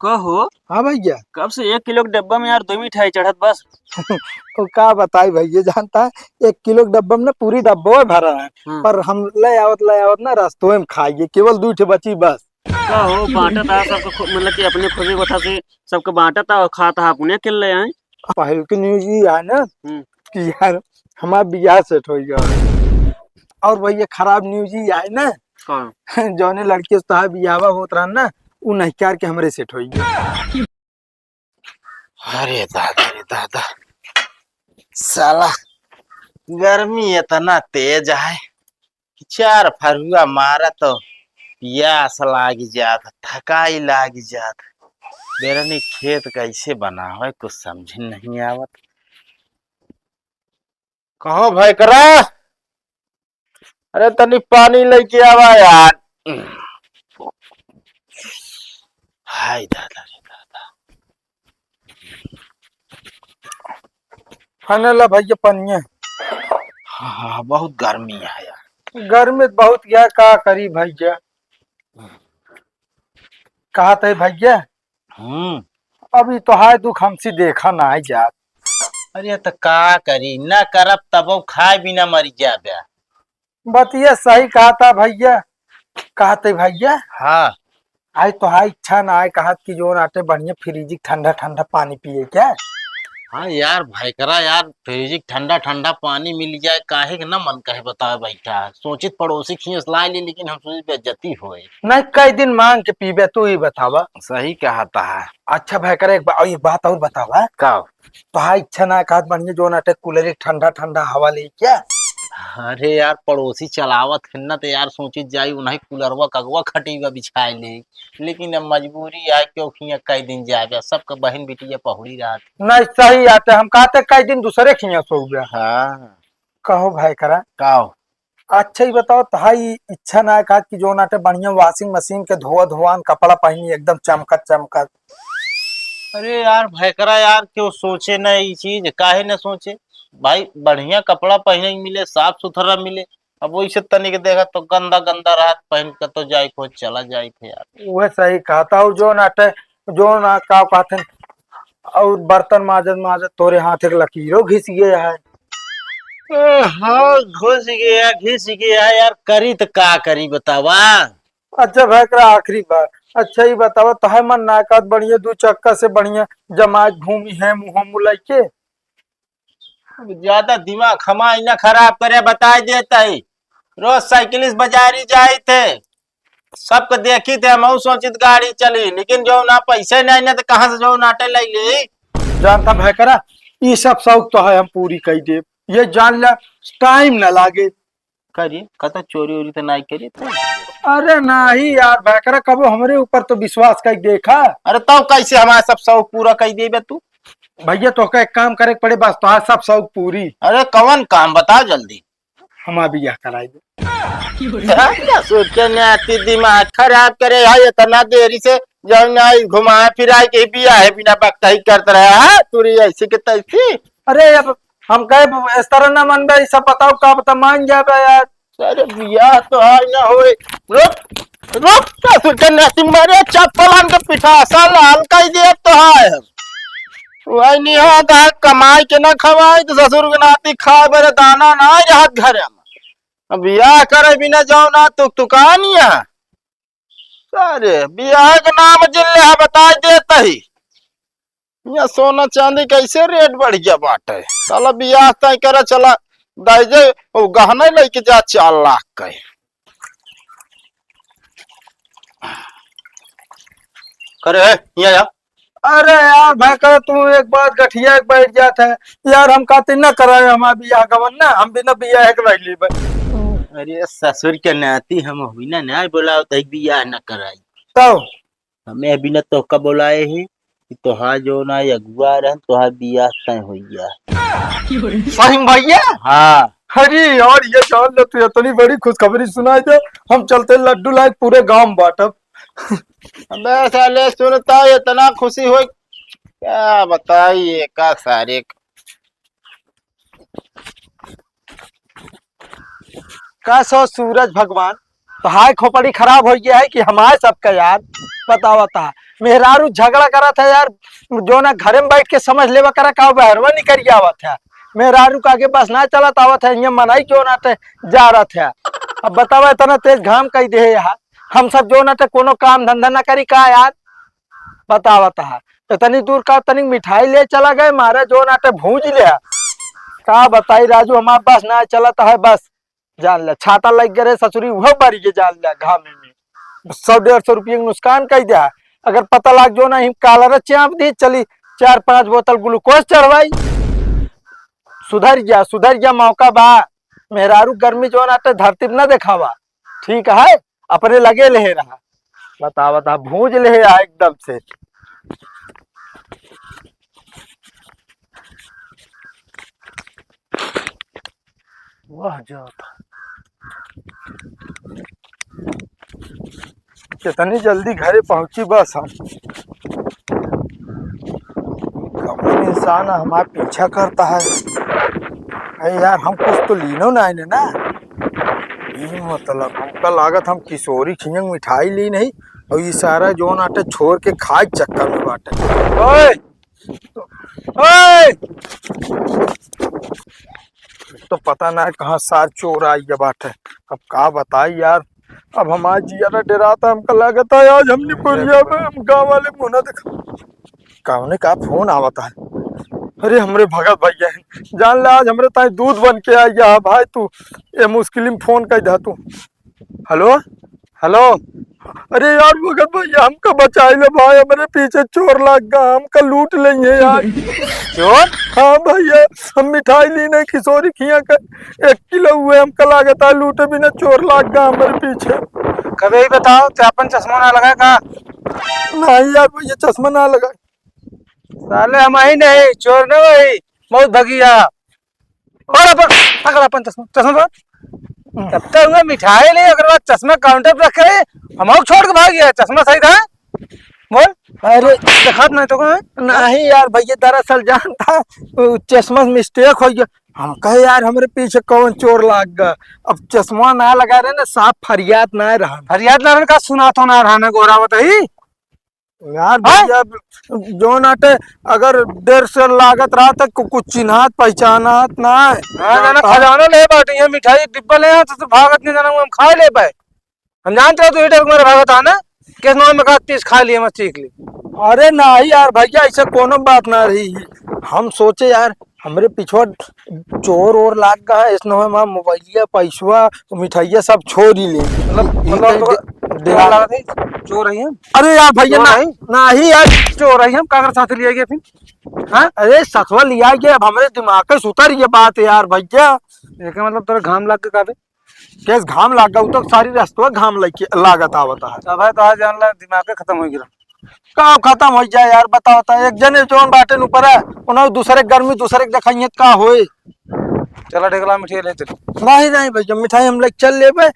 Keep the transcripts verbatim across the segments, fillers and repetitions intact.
कहो। हाँ भैया। कब से एक किलो के डब्बा में यार दो मिठाई चढ़त बस। तो का बताई भैया, जानता है, एक किलो के डब्बा में ना पूरी डब्बा भरा है, हम्म। पर हम ले आवत ले आवत ना रस्तों में खाइए, केवल दू ठे बची बस। कहो, बांटत आ सबको खु-, मतलब कि अपने खुशी को था से सबको बांटत आ और खात आ अपने अकेले आए। पहल की न्यूज ये है ना हम्म। कि यार हमारा बियाह सेट हो गया। और भैया खराब न्यूज ये है ना, कौन? जौने लड़की से तोहार बियाहवा होत रहन ना, उ नहीं कार के हमरे सेट हो गया। अरे दादा रे दादा, साला गर्मी इतना तेज है कि चार फरुआ मारा तो प्यास लाग जात, थकाई लाग जात। बेरनी खेत कैसे बनावे, कुछ समझ नहीं आवत। कहो भैकरा, अरे तनी पानी लेके आवा यार। हाय दादा रे दादा। खाने ला भैया पनिया। हाँ, हाँ, बहुत गर्मी है यार। गर्मी बहुत यार, का करी भैया। कहा थे भैया? हम्म। अभी तो हाय दुख हमसे देखा ना है यार। अरे तो का करी, ना करब तबो खाए बिना मर जाबे। बतिया सही कहा था भैया। कहा थे भैया? हाँ। आई तो हाय इच्छा ना आए कहत कि जोन आटे बढ़िया फ्रिज ठंडा ठंडा पानी पिए क्या? हाँ यार, भैकरा यार, फ्रिज ठंडा ठंडा पानी मिल जाए, काहे के ना मन कहे बतावे बैठा। सोचित पड़ोसी खींच ला ली, लेकिन हम सोचित बेइज्जती होए। नहीं, कई दिन मांग के पीबे, तू ही बतावा। सही कहा था। अच्छा भैकरा, एक बा-, एक बात और बतावा। का? तोहार इच्छा ना कहत बढ़िया जोन आटे कूलर एक ठंडा ठंडा हवा ले क्या? अरे यार, पड़ोसी चलावत है ना, तो यार सोचित जाई उन्हें कूलरवा कगवा खटीवा बिछाए ले, लेकिन अब मजबूरी आए क्यों खिया कई दिन जाबे, सबका बहन बिटिया पहुड़ी रहत। नहीं सही आटे, हम कहते कई दिन दूसरे खिया सो गया। हाँ। कहो भैकरा। का हो? अच्छा, ई बताओ, तोहार ई इच्छा ना है का कि जौन आटे बढ़िया washing machine के धोआ धोआन कपड़ा पहनी, एकदम चमकत चमकत? अरे यार, भैकरा यार, क्यों सोचे ना ई चीज, काहे ना सोचे? भाई, बढ़िया कपड़ा पहने के मिले, साफ सुथरा मिले। अब वैसे तनिक देखा तो गंदा गंदा रहत, पहन के तो जाए को चला जाए थे यार। वह सही कहा था। और जौन आटे, जौन आ, का कहते हैं, और बर्तन माजत माजत तोरे हाथ एक लकीरों घिस गया है। ए, हाँ, घुस गया, घिस गया यार, करी त का करी बतावा? अच्छा भैकरा, आखिरी बार, अच्छा ई बतावा, तोहे मन ना कहत बढ़िया दू चक्का से बढ़िया जमात घूमी है मुँह मुँह लइके? अब ज्यादा दिमाग हमार ना खराब करे, बताई देत ही। रोज साइकिल से बाजारी जाई थे, सबके देखी थे, हमहू सोचित गाड़ी चली, लेकिन जो ना पैसे नहीं ना तो कहाँ से जो नाटे लाई ले। जानता भैकरा, ई सब शौक तो है, हम पूरी कई देब, ये जान ले, टाइम ना लागे। करिए, कत चोरी वोरी तो नहीं करिए तू। अरे नहीं यार भैकरा, कबो हमरे ऊपर तो विश्वास कर देखा। अरे तब कैसे हमारा सब शौक पूरा कर देबे तू? भैया तोहका एक काम करे के पड़े, बस तोहार सब शौक पूरी। अरे कौन काम बताओ जल्दी। हमार बियाह कराई दे। क्या, क्या सोच के नाती दिमाग खराब करे है, इतना देरी से जौन आई घुमाए फिराए के बियाह है बिना बकता ही करत रहा है, तू रे ऐसे के तैसी। अरे अब हम कहे इस तरह ना मनबे, ई सब बताओ का बता मान जाबे यार। अरे बियाह तो आज ना होए। रुक, रुक, ससुर के नाती मरे चप्पल आन के पिठासा लाल कर दिया तो है। वही नहीं होता है, कमाई के ना खवाई तो ससुर के नाती खाए बरे दाना ना रहत घर में। अब बियाह करे बिना जाओ ना तुक तुकान है। अरे बियाह के नाम जिन ले है, बताई देत ही। यहाँ सोना चांदी कैसे रेट बढ़ गया बाटे। साला बियाह तय करे चला दाइजे, वो गहना लेके जा चार लाख का। करे है, यहाँ आ। अरे यार भैकरा, तू एक बात गठिया के बैठ जात है। यार हम कहते न कराए हमार बियाह गवन ना, हम बिना बियाह के रह लेबे। अरे ससुर के नाती हम हुई ना, ना बोलाओ तो बियाह न कराई। तो हमें बिना तोहका बोलाए ही कि तोहार जो ना अगुआ रहन, तोहार बियाह तय हो गया। सही में भैया? हाँ। अरे यार, ये जान ले, तू इतनी बड़ी खुशखबरी सुनाई दे, हम चलते लड्डू लाए पूरे गांव में बांटब। अबे साले सुनता, इतना खुशी हो, क्या बताई ये का सारे। का सो सूरज भगवान, तोहार खोपड़ी खराब हो गया है कि हमारे सबका यार? बतावा ता, मेहरारू झगड़ा करत है यार, जौन है घरे में बैठ के समझ लेवा करा, का बहरवा निकल आवत है। मेहरारू का आगे बस ना चलत आवत है, ये मनई जौन आटे जा रहत है। अब बतावा, इतना तेज घाम कई दे है यार, हम सब जौन आटे कोनो काम धंधा ना करी का यार? बतावत है, इतनी दूर का तनिक मिठाई ले चला गए, मारे जौन आटे भूंज ले। का बताई राजू, हमार बस ना चलत है, बस जान ले, छाता लग गए रे ससुरी, उहो बारी के जान ले घामे में। सौ डेढ़ सौ रुपये के नुकसान कई दिया। अगर पता लाग जो ना, हम कालर चाप दी, चली चार पांच बोतल ग्लूकोज चढ़वाई। सुधर गया, सुधर गया, मौका बा। मेहरारू गर्मी जो ना, तो धरती पे ना देखावा, ठीक है, अपने लगे ले रहा। बता, बता, भूंज ले है एकदम से। वाह जात। कितनी जल्दी घरे पहुंची बस हम। कौन इंसान हमार पीछा करता है? अरे यार, हम कुछ तो लीनो ना आइने ना। ई मतलब, हमका लागत हम किशोरी खियंग मिठाई ली नहीं, और ई सारा जोन आटे छोड़ के खाए चक्कर में बाटे। ओए! ओए! तो पता ना कहाँ सार चोर आई गया बाटे। अब का बताई यार, अब हमार जियारा डेराता, हमका लागत है आज हमनी पुरिया में हम गाँव वाले मुँह ना देखा। कौने का फोन आवत है? अरे हमरे भगत भैया हैं, जान ले आज हमरे ताई दूत बन के आई गया है भाई, तू ये मुश्किल में फोन कर दे तू। हेलो, हेलो। अरे यार भगत भैया, हमका बचाई ले भाई, हमरे पीछे चोर लाग गा, हमका लूट लेंगे यार। चोर? हाँ भैया, हम मिठाई ली नहीं किशोरी खिया का एक किलो हुए, हमका लागत है लूटे बिना चोर लाग गा हमरे पीछे। कबे ही बताओ, ते अपन चश्मा ना लगा का? नहीं यार भैया, चश्मा ना लगा। साले हम ही नहीं, चोर न वही, बहुत भगिया। और अपन, पकड़ अपन चश्मा, चश्मा पकड़। तब तक हुए मिठाई ले, ओकर बाद चश्मा काउंटर पे रख के, हम छोड़ के भाग गया, चश्मा सही था? बोल। अरे, दिखात नहीं तो कहाँ है? नहीं यार भैया, दरअसल जानता, वो चश्मा मिस्टेक हो गया। हम कहे यार, हमरे पीछे कौन चोर लाग गया? अब चश्मा ना लगा रहे ना, साफ फरियाद ना रहा। फरियाद ना रहा, का सुना तो ना रहा ना, गोरा बताई। यार हाँ? भैया, जोन आटे अगर देर से लागत रहा तो कु-, कुछ चिन्हात पहचानात ना है। हाँ, जाना खजाना ले बाटे, ये मिठाई एक डिब्बा ले आ, तो, तो भागत नहीं जाना, हम खा ले पाए। हम जानते हो, तू ही डर मारे भागत आ ना, किस नौ में का पीस खा लिए, मत चीख ली। अरे नहीं यार भैया, ऐसे कोनो बात ना रही। हम सोचे यार, हमरे पिछवा चोर ओर लाग गा है, इसने हमार मोबाइलिया, पैसवा, मिठाइया सब छोरी ले। मतलब, ई मतलब कहीं तो दे-, चोर देहा- लागत है, चोर है हम? अरे यार भैया, चोर ना, है? ना ही यार। चोर है हम, काकर साथ लिया गया फिर? हाँ? अरे ससुआ लिया गया, अब हमरे दिमाग के सुतर ये बात है यार भैया। ये का मतलब तोरा घाम लाग के काबे? केस घाम लाग गा, उ तो सारी रस्तवा घाम लइके लागत आवत है। तब है तो आज जान ला दिमाग के खत्म हो गया। का खत्म हो जाए यार, बताओ तो, एक जने जौन बाटे न ऊपर है, उन्हें दूसरे गर्मी दूसरे के देखाइए का होए। चला ढेकला मिठाई ले चल। नहीं, नहीं भैया, मिठाई हम लेके चल लेबे,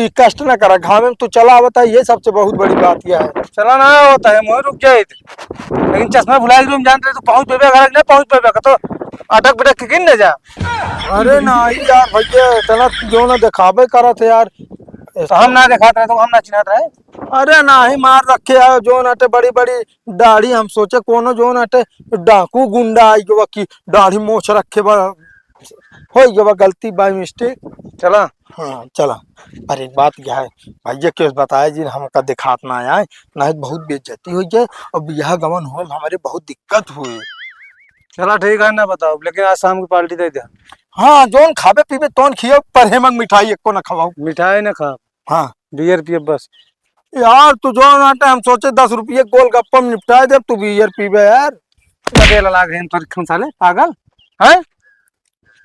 ई कष्ट ना करा, घामे में तू चला आवता, ये सबसे बहुत बड़ी बात यह है। चला ना होता है, मोर रुक जाए थे। लेकिन चश्मा भुला के तुम जानते, तू पहुंच पेबे घर, ना पहुंच पेबे, तो अटक बिटक के गिन ले जा। अरे नहीं यार भैया, इतना जो ना दिखावे करत है यार। तो हम ना दिखात रहे, तो हम ना चिन्हात रहे। अरे नाही मार रखे है, जोन अटे बड़ी बड़ी दाढ़ी, हम सोचे कोनो जोन अटे डाकू गुंडा आई गवा कि दाढ़ी मोछ रखे बा, हो गवा गलती by mistake। चला। हाँ चला। अरे एक बात क्या है भैया, केस बताए जिन हमका दिखात ना आए, नहीं तो बहुत बेइज्जती हो जाए और बियाह गमन हो हमारे बहुत दिक्कत हुए। चला ठीक है ना बताओ, लेकिन आज शाम की पार्टी दे दे। हाँ जोन खाबे पीबे तोन खियो, पर हेमक मिठाई एको ना खवाओ। मिठाई ना खा। हाँ। बियर पिए बस। यार, तू जो ना टाइम सोचे, दस रुपये गोलगप्पा में निपटा दे, तू बियर पीबे यार। बदेला लाग रहे हैं तोर खून साले, पागल है?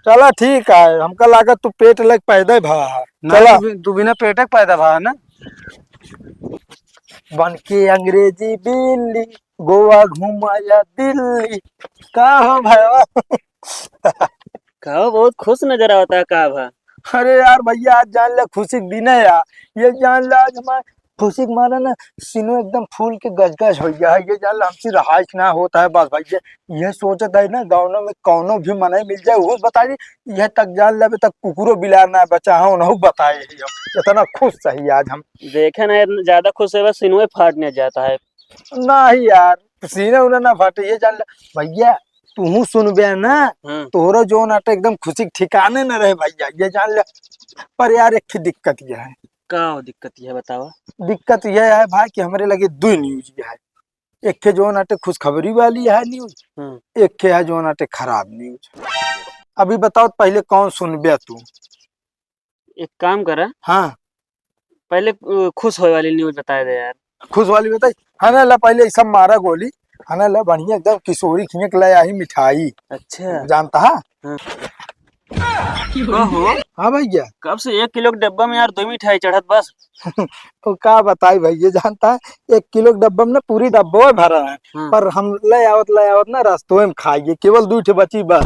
चला ठीक है, हमका लागत तू पेट लग पैदा भा। ना, चला। तू बि-, तू बिना पेटे के पैदा भा ना। बन के अंग्रेजी बिल्ली, गोवा घुमाया दिल्ली। का हो भाई? का हो, बहुत खुश नजर आवता, का भा? अरे यार भैया, आज जान ला खुशी के दिन है यार। ये जान ला आज हमार खुशी के मारे ना सीनो एकदम फूल के गजगज हो गया है। ये जान ला हमसे रहाइश ना होता है बस भैया। ये सोचत है ना गाँव में कौनो भी मनई मिल जाए, वो बता दी। ये तक जान ला अभी तक कुकुरो बिलार ना बचा है, उन्हों बताए ही हम। इतना खुश सही आज हम। देखे ना, ज्यादा खुश है बस सीनो फाटने जाता है। नहीं यार, सीना उना ना फाटे, ये जान ले भैया, तूहू सुनबे ना, हाँ। तोहरो जौन आटे एकदम खुशी के ठिकाने न रहे भैया, ये जान ले। पर यार, एक ठे दिक्कत ये है। का हो दिक्कत ये है, बतावा। दिक्कत ये है भाई कि हमरे लगे दुइ news ये है। एक ठे जौन आटे खुशखबरी वाली है news, हम्म। एक ठे है जौन आटे खराब news। अभी बताओ, पहले कौन सुनबे तू? एक काम करा। हाँ। पहले, अ, खुश होए वाली news बताए दे यार। खुश वाली बताई? हाँ ना, ला पहले ई सब मारा गोली। हाँ ना, ला बढ़िया एकदम किशोरी खियक ले आई मिठाई। अच्छा। जानता है? हाँ। कहो। हाँ भैया। कब से एक किलो के डब्बा में यार दो मिठाई चढ़त बस। तो का बताई भैया, जानता है, एक किलो के डब्बा में ना पूरी डब्बा भरा है, हाँ। पर हम ले आवत, ले आवत ना रास्तों में खाइए, केवल दू ठे बची बस।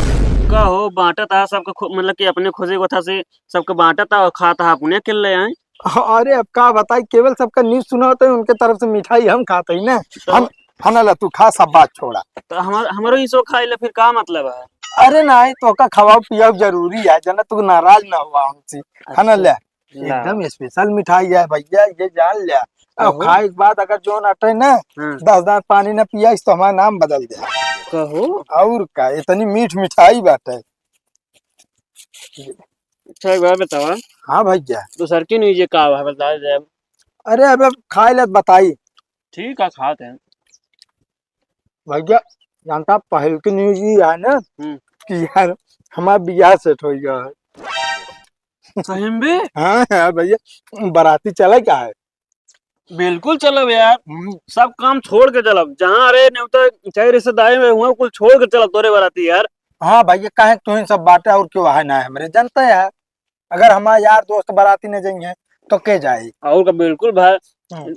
कहो, बांटत आ सबके खु-, मतलब कि अपने खुशी के वथा से सबके बांटत आ और खात आ, अपने अकेले आए। अरे, अब का बताई, केवल सबका news सुनावत है, उनके तरफ से मिठाई हम खाते ही ना। तो हम, हाँ ना, ला तू खा, सब बात छोड़ा। तो हमार-, हमारो हिस्सो खाई ले, फिर का मतलब है? अरे नहीं, तोका खवाओ पियाओ जरूरी है, जना तू नाराज ना हुआ हमसे। है ना, अच्छा। ले, ला। एकदम special मिठाई है भैया, ये जान ले। अब कहो। खाए के बाद अगर जौन आटे ना, हाँ। दस दांत पानी ना पियाइस तो हमारा नाम बदल दे। कहो। और का, इतनी मीठ मिठाई बाटे। अच्छा, एक बात बतावा। हाँ भैया। दूसर की news ये का है, बता दे। अरे, अबे खाए ले बताई। ठीक है, खाते हैं। भैया, जानता, पहल की news ये है ना, हम्म। कि यार, हमारा बियाह set हो गया है। सही में बे? हाँ यार भैया, बराती चले का है? बिल्कुल चलब यार, हम्म। सब काम छोड़ के चलब, जहाँ रहे न्योता, चाहे रिश्तेदारी में हुआ, कुल छोड़ के चलब तोरे बराती यार। हाँ भैया, काहे तू ही सब बाटे और क्यों है ना हमरे, जानता है यार, अगर हमारे यार दोस्त बराती न जाइए तो के जाए? और का, बिल्कुल भाई, हम्म।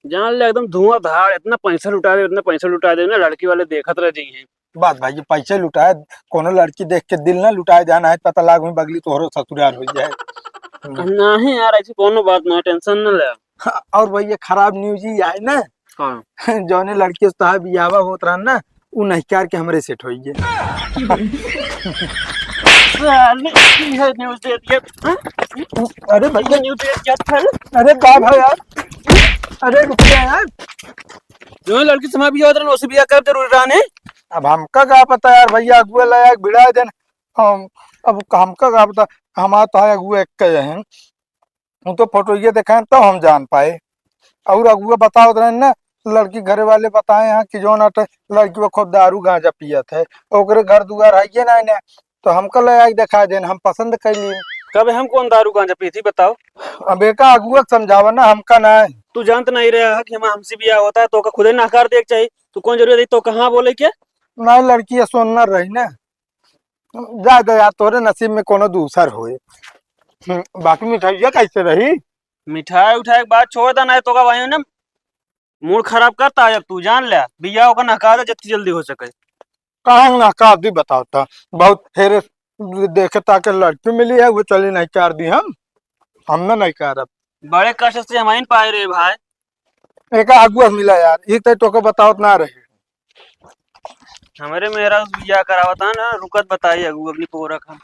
जान ले एकदम धुआंधार, इतना पैसा लुटा दे, इतना पैसा लुटा दे ना, लड़की वाले देखत रह जाइए। बात भाई, ये पैसे लुटाए, कोनो लड़की देख के दिल ना लुटाए जाना है, पता लाग हुई बगली तोहरो ससुराल हो जाए। नहीं यार, ऐसी कोनो बात ना, tension ना ले। हाँ, और भाई ये खराब news ही है ना। हाँ। जौने लड़की से तोहार बियाहवा होत रहन ना, उ नहिकार के हमरे set होई गए। साले, ये news दे दिया। हाँ? अरे भैया, ये news दे दिया था। अरे का भाई यार, अरे रुक जा यार। जो लड़की से हमार बियाह होत रहन, उसे बियाह कर जरूरी रहन है। अब हमका का पता यार भैया, अगुआ लायक भिड़ा देन। हम, अब हमका का पता, हमार तो है अगुआ एक कहे हैं। वो तो फोटो ये देखाएं तब हम जान पाए। और अगुआ बतावत रहन ना, लड़की घरे वाले बताए हैं कि जौन आटे लड़की वो खूब दारू गांजा पियत है, ओकरे घर दुआर है ये ना, ना, तो हमका ले आके दिखा देन, हम पसंद कर ली। कबे हम कौन दारू गांजा पी थी बताओ? अब एका अगुआ के समझावा ना, हमका ना है। तू जानत नहीं रहा है कि हम, हमसे बियाह होता है तो ओका खुदे नकार दे के चाहिए, तू कौन जरूरत है तो कहाँ बोले के? नहीं, लड़की ये सोनर रही ना, जा दे यार, तोरे नसीब में कोनो दूसर होए। हम्म, बाकी मिठाइया कैसे रही? मिठाई उठाई के बात छोड़ दे, नहीं तो का भाई ना मूड खराब करता है। अब तू जान ले, बियाह ओकर नकार दे जितनी जल्दी हो सके। काहे ना नकार दी बताओ तो, बहुत हेरे देखे ताके लड़की मिली है, वो चली नहीं कर दी हम, हम ना नहीं करब। बड़े कष्ट से हम आइन पाए रे भाई। एका अगुआ मिला यार, ई तय तोके बतावत ना रहे। हमरे मेहरा से बियाह करावत है ना, रुकत बताई अगुआ अपनी पोरख हम।